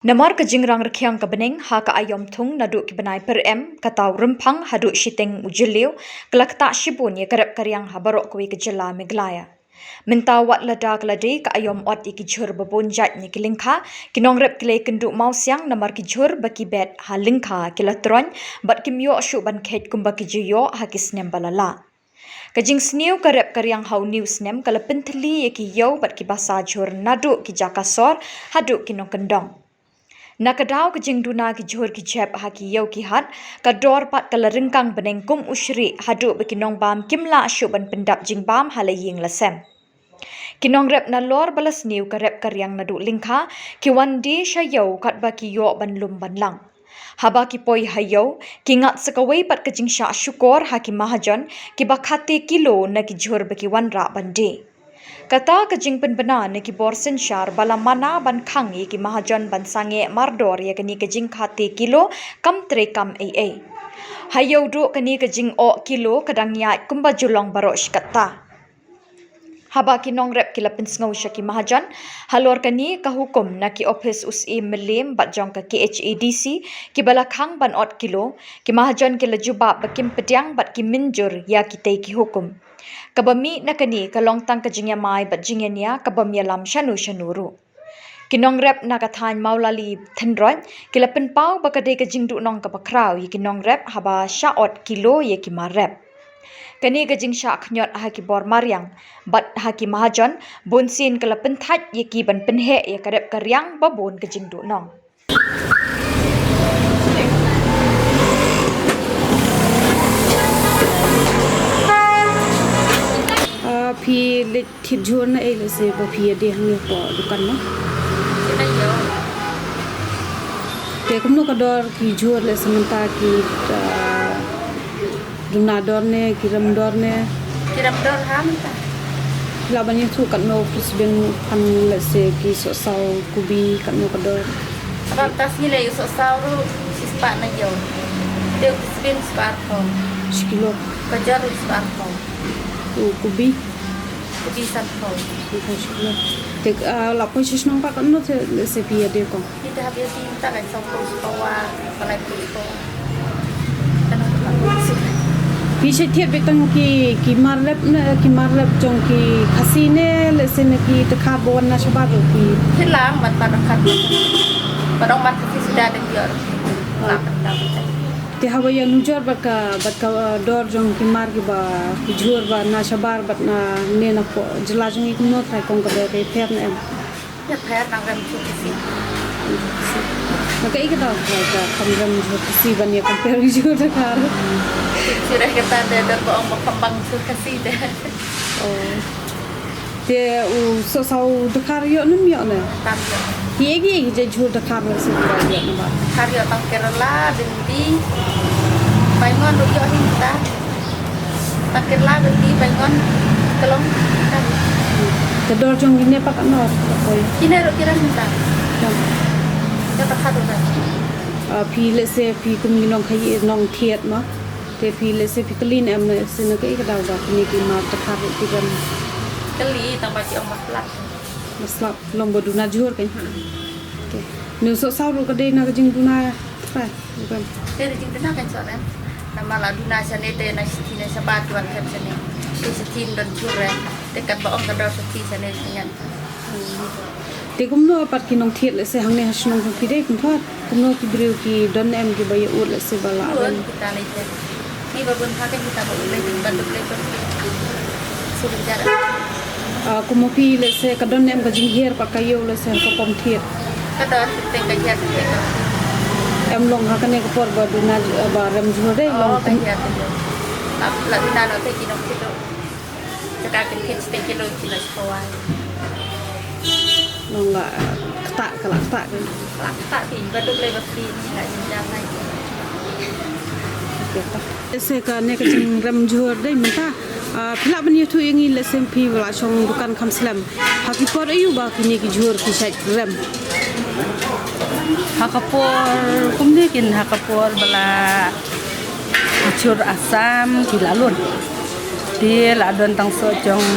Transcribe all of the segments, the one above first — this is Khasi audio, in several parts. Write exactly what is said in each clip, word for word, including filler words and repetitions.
Namar ka jingrang rkhiang ka bneng ha ka aiom thung naduh ki bnai pyrem, ka taw rymphang haduh shiteng u jylliew, ka la ktah shibun ïa ka rep ka riang ha baroh kawei ka jylla Meghalaya. Mynta wat lada ka la dei ka aiom ot ïa ki jhur ba bun jait na ki lyngkha, ki nongrep ki la ïakynduh mawsiang namar ki jhur ba ki bet ha lyngkha ki la troiñ, bad kim ïoh shuh ban kheit kumba ki ju ïoh ha ki snem ba la lah. Ka jingsniew ka rep ka riang ha une u snem ka la pynthylli ïa ki ïew bad ki basa jhur naduh ki jaka sor haduh ki nongkyndong. Na ka daw ka jingduna ki jhur ki jhep ha ki ïew ki hat, ka dor pat ka la ryngkang bneng kum u shrieh haduh ba ki nongbam kim lah shuh ban pyndap jingbam ha la ïing la sem. Ki nongrep nalor ba la sniew ka rep ka riang naduh lyngkha, ki wan die sha ïew katba ki ïoh ban lum ban lang. Haba ki poi ha ïew, ki ngat sa kawei pat ka jingshah shukor ha ki mahajon, kiba khate kilo na ki jhur ba ki wanrah ban die. Kata ka jingpynbna na ki bor synshar ba la mana ban khang ïa ki mahajon ban sangeh mardor ïa kane ka jingkhate kilo kam treikam ei ei. Ha ïew duh kane ka jingoh kilo ka dang ïaid kumba ju long baroh shi katta. Haba ki nongrep ki la pynsngew sha ki mahajon halor kane ka hukum na ki ophis u Syiem Mylliem bad jong ka K H A D C, kiba la khang ban ot kilo, ki mahajon ki la jubab ba kim pdiang bad kim mynjur ïa kitei ki hukum. Kaba mih na kane ka long tang ka jingïamai bad jingïania ka bym ïalam shano shano ruh. Ki nongrep na ka thaiñ Mawlali Thynroit ki la pynpaw ba ka dei ka jingduhnong kaba khraw ïa ki nongrep haba shah ot kilo ïa ki mar rep. Kane ka jingshah khñiot ha ki bor mariang bad ha ki mahajon, bunsien ka la pynthait ïa ki ban pynheh ïa ka rep ka riang ba bun ka jingduhnong. Ah, phi leit thied jhur na ei lehse ba phi ïadie hangne hapoh dukan mo? Te kumno ka dor ki jhur lehse mynta ki, ah, duna dor ne, ki rem dor ne? Ki rem dor ha mynta. Lah ban ïathuh katno phi sbun phan lehse ki sohsaw kubi katno ka dor? Haba mynta sngi leh ïa u sohsaw ruh shispah na ïew. Te u phi sbun spah arphew. Shi kilo. Gajar ruh spah arphew. U kubi? Kubi sanphew. Sanphew shi kilo. Te, ah, la poi sha shnong pat katno te lehse phi ïadie kong? Kita hab ïa ki ta ka sawphew shi pawa, ka laiphew shi pawa. Phi shait thied beit tang ki, ki mar rep ne, ki mar rep jong ki Khasi ne, lehse na ki dkhar ba wan na shabar ruh phi? Thied lang bad mar dkhar. Bad ong mar Khasi suda dang ïoh. Lang bad lang. Te haba ïa nujor bad ka, bad ka, uh, dor jong ki mar kiba, ki jhur ba na shabar bad na ne na poh jylla jong ngi kumno trai kong, ka dor ka pher ne em? Ïa pher, nang rem jhur Khasi. Na kaei kata ka, ka kham rem jhur Khasi ban ïa compare jhur Dkhar? Jhur kata te dor ba ong ba kham bang jhur Khasi te. Oh. Te u sohsaw Dkhar ïoh ne ym ïoh ne? Tam ïoh. Kiei kiei ki jait jhur Dkhar lehse kiba ïoh ne ba? Dkhar ïoh tang Kerala, Dindi, Baingon ruh ïoh hi mynta. Tang Kerala, Dindi, Baingon, Klong, mynta. Te dor jong kine pat katno ka poi? Kine ruh ki rem mynta. Hm. Ïoh Dkhar ruh rem. Ah, phi lehse phi kum ki nongkhaïi nongthied mo. Te phi lehse phi kylli ne em lehse na kaei ka daw ba kine ki mar Dkhar ruh ki rem? Kylli tang ba ki ong ba slap. Ba slap, long ba duna jhur kein. Ha. Te. Ne u sohsaw ruh ka dei na ka jingduna trai, u rem? Te dei jingduna kein soh rem. Namar la duna shane te na shithi ne shabar ki wan khem shane. Te shithi ym don jhur rem. Te katba ong ka dor shithi shane shane. Te kumno pat ki nongthied lehse hangne ha shnong jong phi dei kumno, kumno ki briew ki don em kiba ïa ud lehse ba lah? Bun, rem kita lei te. Ni ba bun ha ka kita ba ud lei ba duk lei ba. Suri jar. Ah, kumno phi lehse ka don em ka jinghiar pat ka ïew lehse ha ka pom thied? Ka don te ka hiar te ka. Em long ha kane ka por ba duna, ba rem jhur dei long. Oh, ka kum hiar te. La, la duna no te ki nongthied. Te ka kin kit te kilo kilo shiphew wai. Long la ktah ka la ktah ka. La ktah ki ba duk lei ba phi ni la jam nai. Lehse kane ka jingrem jhur dei mynta. Ah, phi lah ban ïathuh ïa ngi lehse phi ba la shong dukan kham slem. Ha ki por aïu ba kine ki jhur ki shait rem? Ha ka por kumne kin ha ka por ba la ki jhur Assam ki la lun. Te la don tang soh jong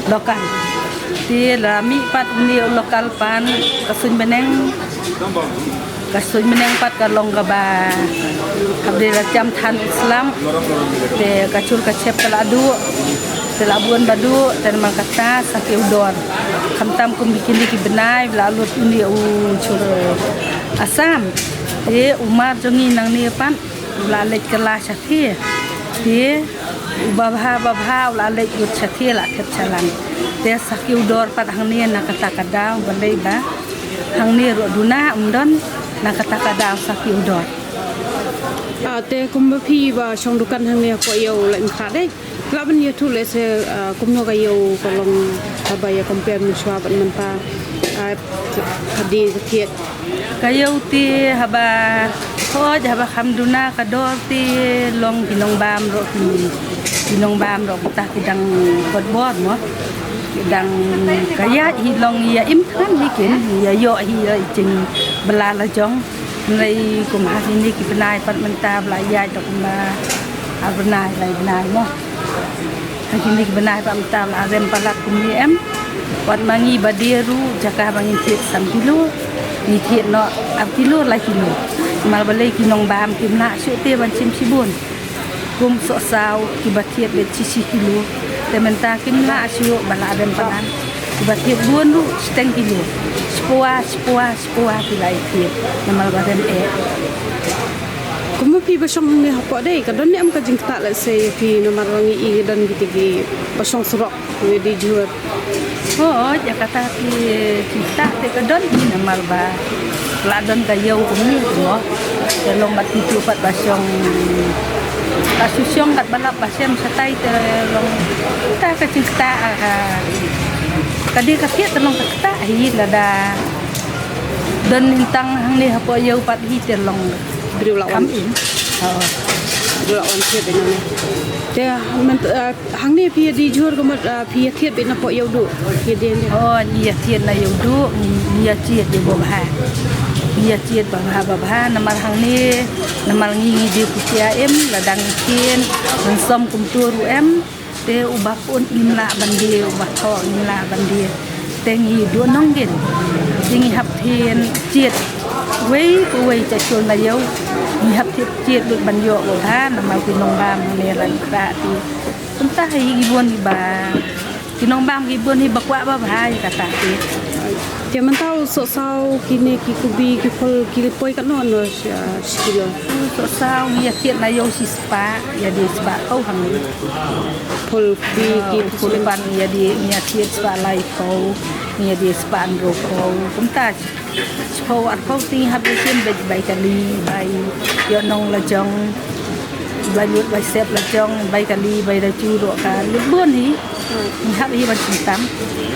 local. Te la mih pat une u local pan ka suiñ bneng. Ka suiñ bneng pat ka long kaba hap dei la jam than u slam. Te ka chur ka chep ka la duh. Te la bun ba duh te namar kata sa ki u dor. Khamtam kum bikini ki bnai la lut uni u chur Assam. Te u mar jong ngi nangne pat u la leit kylla shatei. Te u babha babha u la leit lut shatei la thep chalan. Te sa ki u dor pat hangne na kata ka daw balei ba hangne ruh duna um don na kata ka daw sa ki u dor. Ah, te kumba phi ba shong dukan hangne ko ïew leh mkha dei. Lah ban ïathuh leh se, ah, kumno ka ïew ka long haba ïa compare mynshuwa bad mynta. Ah, ka dei ka thied. Ka ïew te haba hoj haba kham duna ka dor te long ki nongbam ruh ki, ki nongbam ruh kita ki dang kot bor mo. Ki dang ka ïaid hi long ïa im than hi kin, ïa ïoh hi ïa i jingbylla la jong. Hynrei kum ha kine ki bnai pat mynta ba la ïaid da kumba ar bnai lai bnai mo. Ha kine ki bnai pat mynta ba la rem palat kumne em. Wat ma ngi ba die ruh jaka ba ngin thied san kilo, ngi thied noh ar kilo lai kilo. Namar balei ki nongbam kim lah shuh te ban shim shibun. Kum sohsaw kiba thied beit shi shi kilo. Te mynta kim lah shuh ba la rem palat. Kiba thied bun ruh shiteng kilo. Shiphew, shiphew, shiphew ki la ïa thied. Namar ba rem eh. Kumba phi ba shong hangne hapoh dei ka don ne em ka jingktah leh se ïa phi namar ba ngi i ka don kita kiba shong surok. Ngi dei jhur. Hooid, ïa kata ki, kita te ka don hi namar ba la don ka ïew kumne kumno. Te long bad kitu pat ba shong. Ka shu shong kat ba lap ba shem shatai te long. Kita ka jingkata ka, ka dei ka thied te long ka kata hi lada don hynrei hangne hapoh ïew pat hi te long. Briew la wan. Kam in. Oh. Briew la wan thied beit nangne. Te mynta, eh, hangne phi ïa die jhur ka mut, eh, phi ïa thied beit na poh ïew duh. Phi ïa die. Oh, ngi ïa thied na ïew duh, ngi ïa thied ïew babha. Ngi ïa thied babha babha namar hangne, namar ngi ngi die kutia em, la dang thied, ngi som kumtu ruh em. Te uba pun ngim lah ban die, uba thoh ngim lah ban die. Te ngi duh nongkin. Te ngi hap thied thied. Wei pa wei cha shul na ïew. Ngi hap thied thied lut ban ïoh babha namar ki nongbam ne ran kra ti. Kumta hi ki bun hi ba. Ki nongbam ki bun hi ba kwah babha hi kata ti. Te mynta u sohsaw kine ki kubi ki phul ki poi katno no shi, shi kilo. U sohsaw ngi ïa thied na ïew shi spah, ïa die spah khaw hangne. Phul kubi ki phul pan ïa die ngi ïa thied spah lai khaw, ngi ïa die spah hynriew khaw. Kumta shiphew arphew ti hap ïa shim beit bai kali, bai ïoh nong la jong, bai lut bai sep la jong, bai kali, bai da chu ruh ka lut bun hi. Ngi hap hi ban shim tam.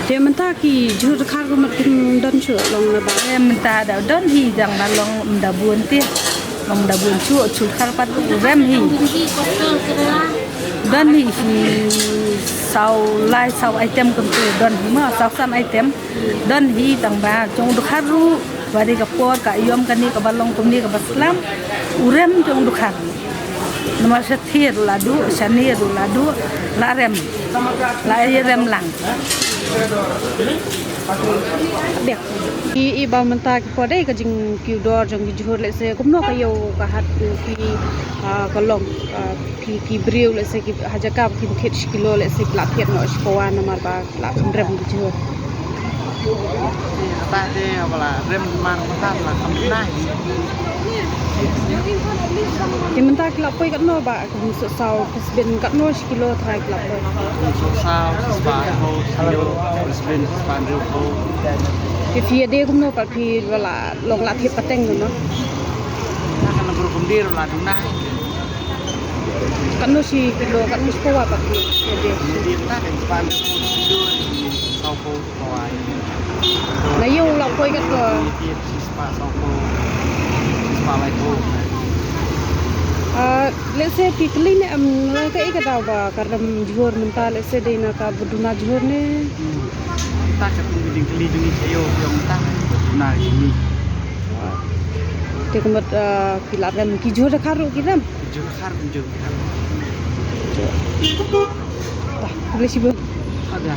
Te mynta ki jhur dkhar ka mut kim don shuh long na ba. Te mynta da don hi dang ba long ym da bun te. Long da bun shuh jhur dkhar pat u rem hi. Don hi shi saw lai saw item kumtu don hi ma saw san item. Don hi tang ba jong dkhar ruh ba dei ka por ka ïom kane kaba long kumne kaba slam. U rem jong dkhar. Namar sha thied ruh la duh, shane ruh la duh, la rem. La ïa rem lang. Dek. I, i ba mynta ki por dei ka jingkiew dor jong ki jhur lehse kumno ka ïew ka hat ki, ah, ka long, ah, ki, ki briew lehse ki ha jaka ba kim thied shi kilo lehse ki la thied noh shi pawa namar ba la kham rem ki jhur. Kata te ba la rem mar mynta la kham nai. Te mynta ki la poi katno ba kum sohsaw pis bin katno shi kilo trai ki la poi. Kum sohsaw shi spah hynriew kilo, pis bin shi spah hynriew kilo. Te phi ïa die kumno pat phi ba la long la thied pateng kumno. Na ka number kum die la duna. Katno shi kilo, katno shi pawa pat phi ïa die. Ïa die ta kan spah hynriew kilo, saw kilo. Na ïew la poi katno? Ah, lehse phi kylli ne em na kaei ka daw ba ka rem jhur mynta lehse dei na kaba duna jhur ne? Hmm. Ta ka kum ka jingkylli jong ngi cha ïew jong ta ka duna jong ngi. Te ka mut, ah, phi la rem ki jhur dkhar ruh ki rem? Ki jhur dkhar ki jhur dkhar. Bah, boleh sibuk. Ada.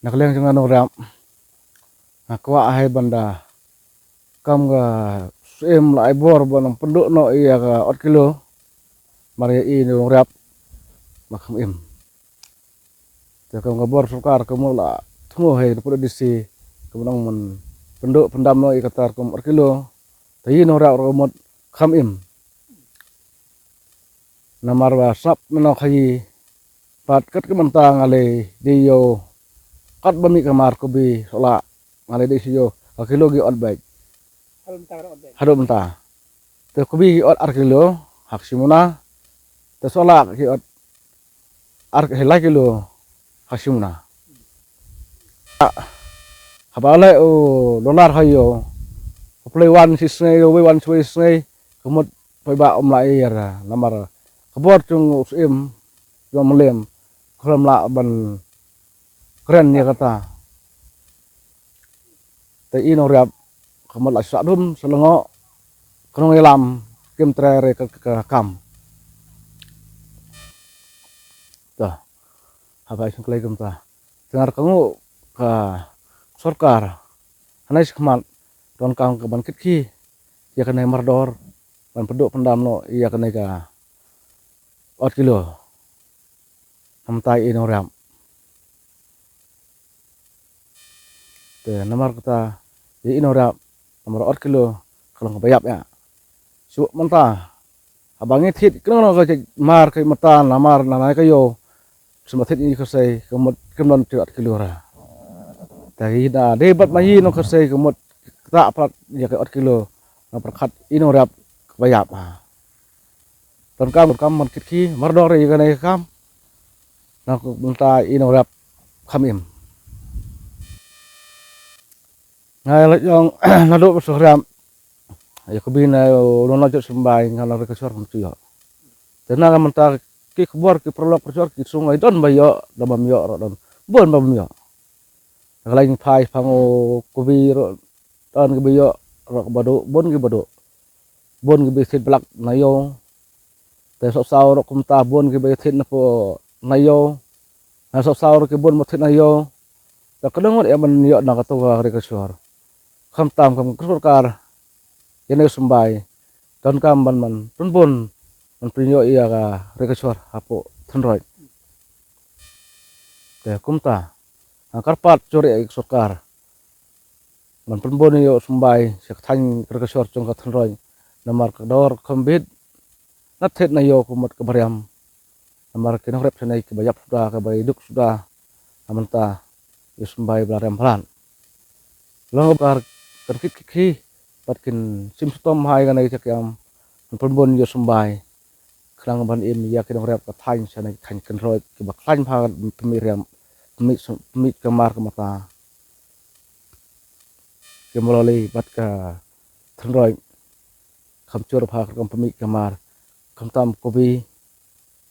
Na ka liang jong nga nongrep, nga kwah hai ban da kam ka Syiem la ai bor ban pynduh noh ïa ka ot kilo. Mar ïa i nongrep ma kham im. Te kam ka bor sorkar ka mut la thmu hai na pynduh D C ka mut nang man pynduh pyndam noh ïa ka tar kam ot kilo. Te i nongrep ruh ka mut kham im. Namar ba sap mynno khaïi pat kat ka mynta nga lei dei ïoh kat ba mih ka mar kubi sola nga lei dei shu ïoh ka kilo ki ot bek. Haduh mynta. Te kubi ki ot ar kilo ha ka shi muna. Te sola ki ot ar ki lai kilo ha shi muna. Haba leh u dollar ha ïoh. Ka plei wan shi sngi, wei wan shi wei sngi. Ka mut poi ba um la ïa namar ka bor jong u Syiem jong Mylliem ka lam la ban kren ïa kata. Te i nongrep ka mut la sah dum sa lyngngoh ka nongïalam kim trei re ka, ka, ka kam. Ta haba i sngklei kumta. Te nga ruh ka nguh ka sorkar hangne shakhmat donkam ka ban kit khie ïa kane mardor ban pynduh pyndam noh ïa kane ka ot kilo. Namar ta i nongrep. Te namar kata i nongrep namar ot kilo ka long kaba ïap ïa. Shu mynta haba ngi thied kynnoh ka jait mar ka mynta namar na nai ka ïoh. Shu ma thied ngi ka sei ka mut kim don te ot kilo ra. Te i da dei bad ma i nong ka sei ka mut kata prat ïa ka ot kilo. Na pyrkhat i nongrep kaba ïap ha. Donkam kam man kit khie mardor ïa kane ka kam. Na ka mynta i nongrep kham im. Nga la jong naduh ba shu riam ïa kubi na u nongjot symbai nga la re ka shor kam shu ïoh. Te na ka mynta ki khubor ki paralok ka shor ki shu ngai don ba ïoh, don bym ïoh ruh don. Bun bym ïoh. Ka lain phai phang u kubi ruh don kiba ïoh ruh ba duh, bun kiba duh. Bun kiba thied blak na ïew. Te sop saw ruh kumta bun kiba thied na po na ïew. Na sop saw ruh ki bun ba thied na ïew. Te ka dang ngut ïa ban ïoh na kato ka ri ka shor. Khamtam kam ka sorkar ïa ne symbai. Donkam ban man pynbun man pynïoh ïa ka ri ka shor hapoh Thenroit. Te kumta ha kyrpad jur ïa ka sorkar ban pynbun ïa u symbai sha ka thaiñ ka ri ka shor jong ka Thenroit. Namar ka dor kham bit na thied na ïew ka mut kaba riam. Namar ki nongrep shane kiba ïap suda kiba ïaduk suda. Na mynta ïa u symbai ba la riam palat. Long ba kan kit kit khie bad kin sim shitom ha ïa kane ka jaka ban pynbun ïa u symbai. Khnang ban im ïa ki nongrep ka thaiñ shane ka thaiñ Thenroit kiba khlaiñ bha pynmih riam pynmih pynmih ka mar ka mata. Ki Mawlali bad ka Thenroit kham jur bha ka kam pynmih ka mar khamtam kubi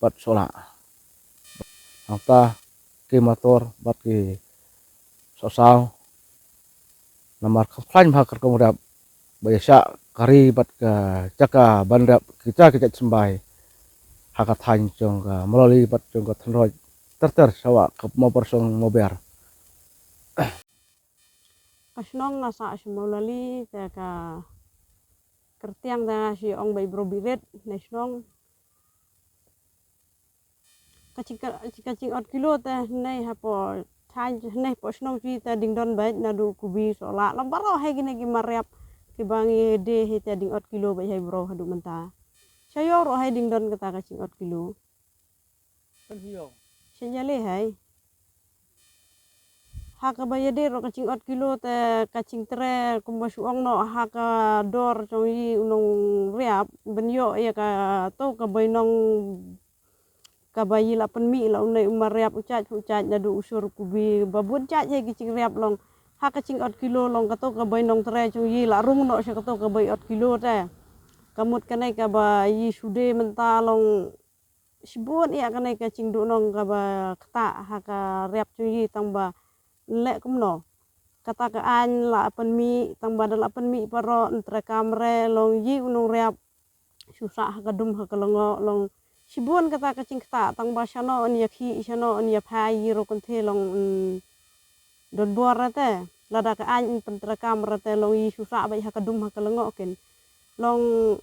bad sola. Hangta ki mator bad ki sop saw. Namar kham khlaiñ bha ka kam rep ba ïa shah ka ri bad ka jaka ban rep kita ki jait symbai ha ka thaiñ jong ka Mawlali bad jong ka Thenroit ter ter shawa ka Mawbarsong Mawber. Ka shnong nga sah sha Mawlali te ka kyrtiang te nga shu ong ba i bro birit ne shnong. Ka jing ka jing ot kilo te nei hapoh thaiñ nei hapoh shnong phi te ding don bad naduh kubi sola lam baroh hai kine ki mariap kiba ngi de hai te ding ot kilo bad hai bro haduh mynta. Sha ïew roh hai ding don kata ka jing ot kilo. Sha ïa le hai. Ha kaba ïadei ruh ka jing ot kilo te ka jing tre kumba shu ong noh ha ka dor jong i u nongriap ban ïoh ïa kato ka bainong kaba i la pynmih la u nei u mariap u jait u jait naduh u sur kubi ba bun jait ïa ki jing riap long ha ka jing ot kilo long kato ka bainong tre jong i la rung noh sha kato ka bai ot kilo te ka mut kane kaba i shu de mynta long shibun ïa kane ka jingduhnong kaba ktah ha ka riap jong i tang ba leh kumno kata ka aiñ la pynmih tang ba da la pynmih paro ntre kamre long i u nongriap shu sah ha ka dum ha ka lyngngoh long Shibun kata ka jingktah, tang ba shano yn ïa khih, shano yn ïa phai, ïa ruh kynthei long, mm, don bor rate. Lada ka aiñ yn pyntrei kam rate long ïa shu sah bad ha ka dum ha ka lyngngoh kin. Long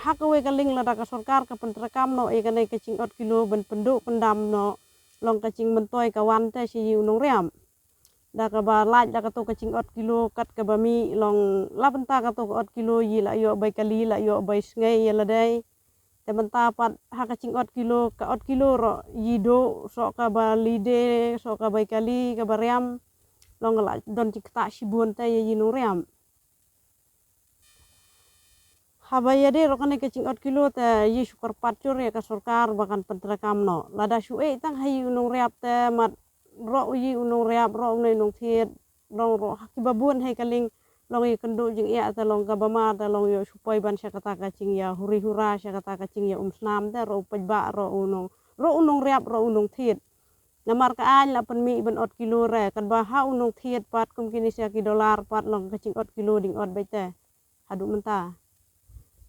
ha kawei ka liang lada ka sorkar ka pyntrei kam noh ïa kane ka jingot kilo ban pynduh pyndam noh, long ka jingmyntoi ka wan te sha ïa u nongriam. Da kaba lait da kato ka jingot kilo kat kaba mih long la bynta kato ka ot kilo ïa la ïoh bai kali la ïoh bai sngi ïa la dei. Te mynta pat ha ka jingot kilo ka ot kilo ruh ïa duh soh kaba lide soh kaba kali kaba riam. Long la don jingktah shibun te ïa ïa nongriam. Haba ïadei ruh kane ka jingot kilo te ïa shu kyrpad jur ïa ka sorkar ba kan pyntrei kam noh. Lada shu eh tang ha ïa u nongriap te mat ruh ïa u nongriap ruh u nongthied long ruh ha kiba bun ha ka liang long ïa kynduh jingeh te long kaba ma te long ïa shu poi ban sha kata ka jingïa huri hura sha kata ka jingïa um snam te ruh u peit ba ruh u nong ruh u nongriap ruh u nongthied. Namar ka aiñ la pynmih ban ot kilo re katba ha u nongthied pat kum kine sia ki dollar pat long ka jingot kilo ding ot beit te. Haduh mynta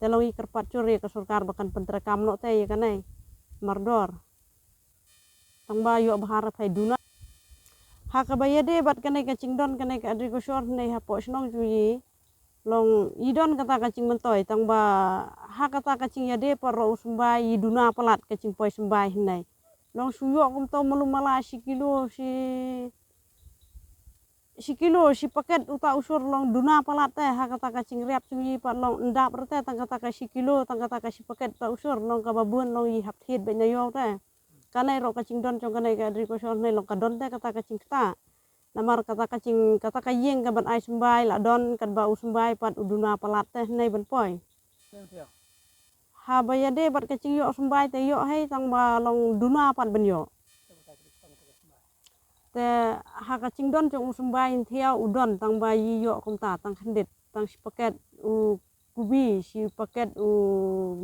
te long ïa kyrpad jur ïa ka sorkar ba kan pyntrei kam noh te ïa kane mardor. Tang ba ïoh bha re phai duna. Ha kaba ïadei bad kane ka jingdon kane ka agriculture ne hapoh shnong jong ïa long ïa don kata ka jingmyntoi tang ba ha kata ka jingïadei pat ruh u symbai ïa duna palat ka jingpoi symbai hynne. Long shu ïoh kumto malu mala shi kilo shi shi kilo shi paket uta u sur long duna palat te ha kata ka jingriap jong ïa pat long ndap rate tang kata ka shi kilo tang kata ka shi paket uta u sur long kaba bun long ïa hap thied bad na ïoh te. Kane ruh ka jingdon jong kane ka agriculture ne long ka don te kata ka jingktah. Namar kata ka jing kata ka ïing ka ban ai symbai la don katba u symbai pat u duna palat te ne ban poi. Haba ïadei bad ka jingïoh symbai te ïoh hei tang ba long duna pat ban ïoh. Te ha ka jingdon jong u symbai nthiaw u don tang ba ïa ïoh kumta tang khyndiat tang shi paket u kubi shi paket u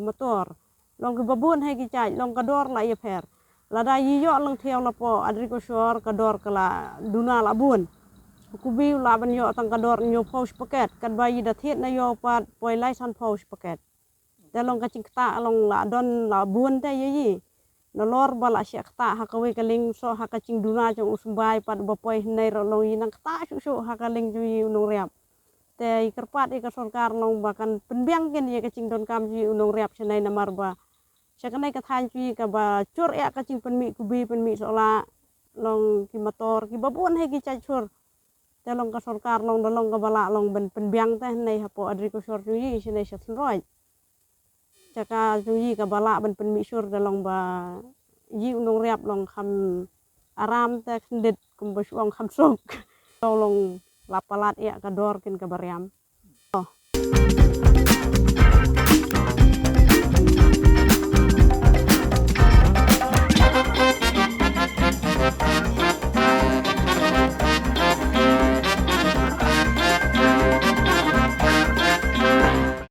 motor. Long kiba bun hei ki jait long ka dor la ïa pher. Lada ïa ïoh lang thiaw la po agriculture ka dor ka la duna la bun. U kubi u la ban ïoh tang ka dor hynñiew phew shi paket katba ïa da thied na ïoh pat poi lai san phew shi paket. Te long ka jingktah long la don la bun te ïa ïa. Nalor ba la shah ktah ha kawei ka liang soh ha ka jingduna jong u symbai pat ba poi hynne ruh long ïa nang ktah shuh shuh ha ka liang jong ïa u nongriap. Te ïa kyrpad ïa ka sorkar long ba kan pynbiang kin ïa ka jingdonkam jong ïa u nongriap shanei namar ba sha kane ka thaiñ jong ïa kaba jur ïa ka jingpynmih kubi pynmih sohla long ki motor kiba bun hei ki jait sur. Te long ka sorkar long da long kaba lah long ban pynbiang te hynne hapoh agriculture jong ïa shanei sha Tynroi. Jaka jong ïa kaba lah ban pynmih sur da long ba ïa u nongriap long kham aram te khyndiat kumba shu ong kham suk. Long la palat ïa ka dor kin kaba riam.